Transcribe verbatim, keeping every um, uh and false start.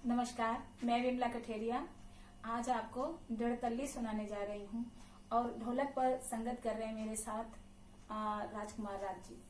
नमस्कार, मैं विमला कठेरिया। आज आपको डेढ़ कल्ली सुनाने जा रही हूँ और ढोलक पर संगत कर रहे हैं मेरे साथ, आ, राजकुमार राज जी।